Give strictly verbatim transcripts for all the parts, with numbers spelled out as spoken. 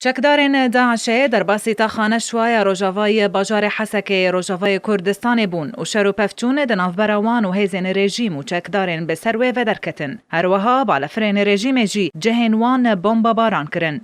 Çekdarên DAIŞê derbasî taxa Neşwa ya Rojava yê bajarê Hesekê yê Rojavayê Kurdistanê bûn û şer û pevçûn di navbera wan û hêzên rejîm û çekdarên bi ser wê ve derketin. Her wiha balefirên rejîmê jî cihên wan bombebaran kirin.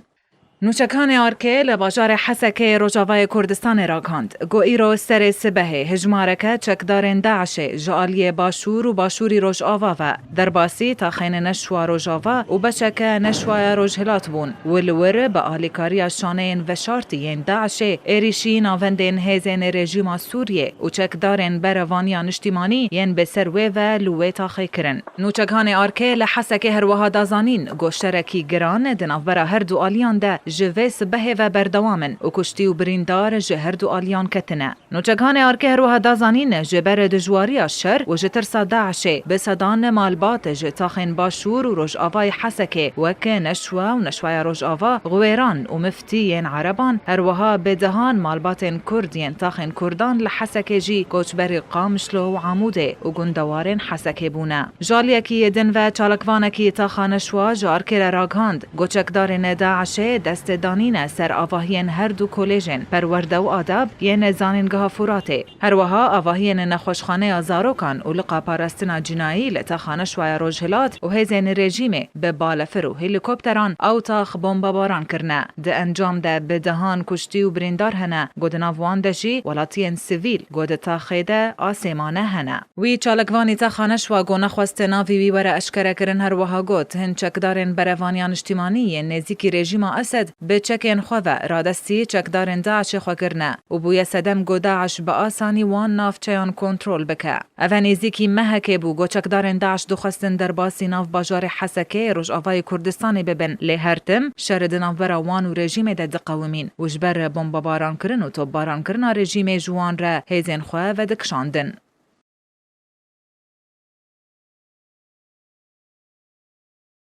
Nûçekanê ARKê li bajarê Hesekê Rojavayê Kurdistanê ragihand ku îro serê sibehê hijmareke çekdarên DAIŞê ji aliyê Başûr û Başûrî Rojava ve derbasî taxên Neşwa Rojava û beşeke Neşwaya Rojhilat bûn û li wir bi alîkariya şaneyên veşartî yên DAIŞê êrîşî navendên hêzên rejîma Sûriyê û çekdarên berevaniya niştîmanî yên bi ser wê ve li wê taxê kirin. Nûçekanê ARKê li Hesekê her wiha da zanîn ku şerekî giran di navbera her du aliyan de ji vê sibehê ve berdewam in û kuştî û birîndar ji her du aliyan ketine. Nûçekanê ARKê her wiha da zanîn ji ber dijwariya şer û ji tirsa DAIŞê bi sedan malbat ji taxên Başûr û Rojavayê Hesekê wek Neşwa û Neşwaya Rojava, Xwêran û Miftî yên Ereban, her wiha bi dehan malbatên Kurd yên taxên Kurdan li Hesekê jî koçberî Qamişlo û Amûdê û gundewarên Hesekê bûne. Ji aliyekî din ve çalakvanekî taxa Neşwa ji ARKê re ragihand ku çekdarên DAIŞê dest danîne ser avahiyên her du kolêjên perwerde û adab yên Zanîngeha Furatê. Her wiha avahiyên nexweşxaneya zarokan û liqa parastina cinayî li taxa Neşwaya Rojhilat û hêzên rejîmê bi balefir û helîkopteran ew tax bombebaran kirine. Di encam de bi dehan kuştî û birîndar hene ku di nav wan de jî welatiyên sivîl ku di taxê de asê mane hene. Wî çalakvanî taxa Neşwa ku nexwest navê wî were eşkerekirin her wiha got, hin çekdarên berevaniya niştîmanî yên nêzîkî rejîma Esed bi çekên xwe ve radestî çekdarên DAIŞê xwe kirine û bûye sedem ku DAIŞ bi asanî wan navçeyan kontrol bike. Ev nêzîkî mehekê bû ku çekdarên DAIŞ dixwestin derbasî nav bajarê Hesekê Rojavayê Kurdistanê bibin, lê her tim şer di navbera wan û rejîmê de diqewimîn û ji ber bombebarankirin û topbarankirina rejîmê ji wan re hêzên xwe vedikişandin.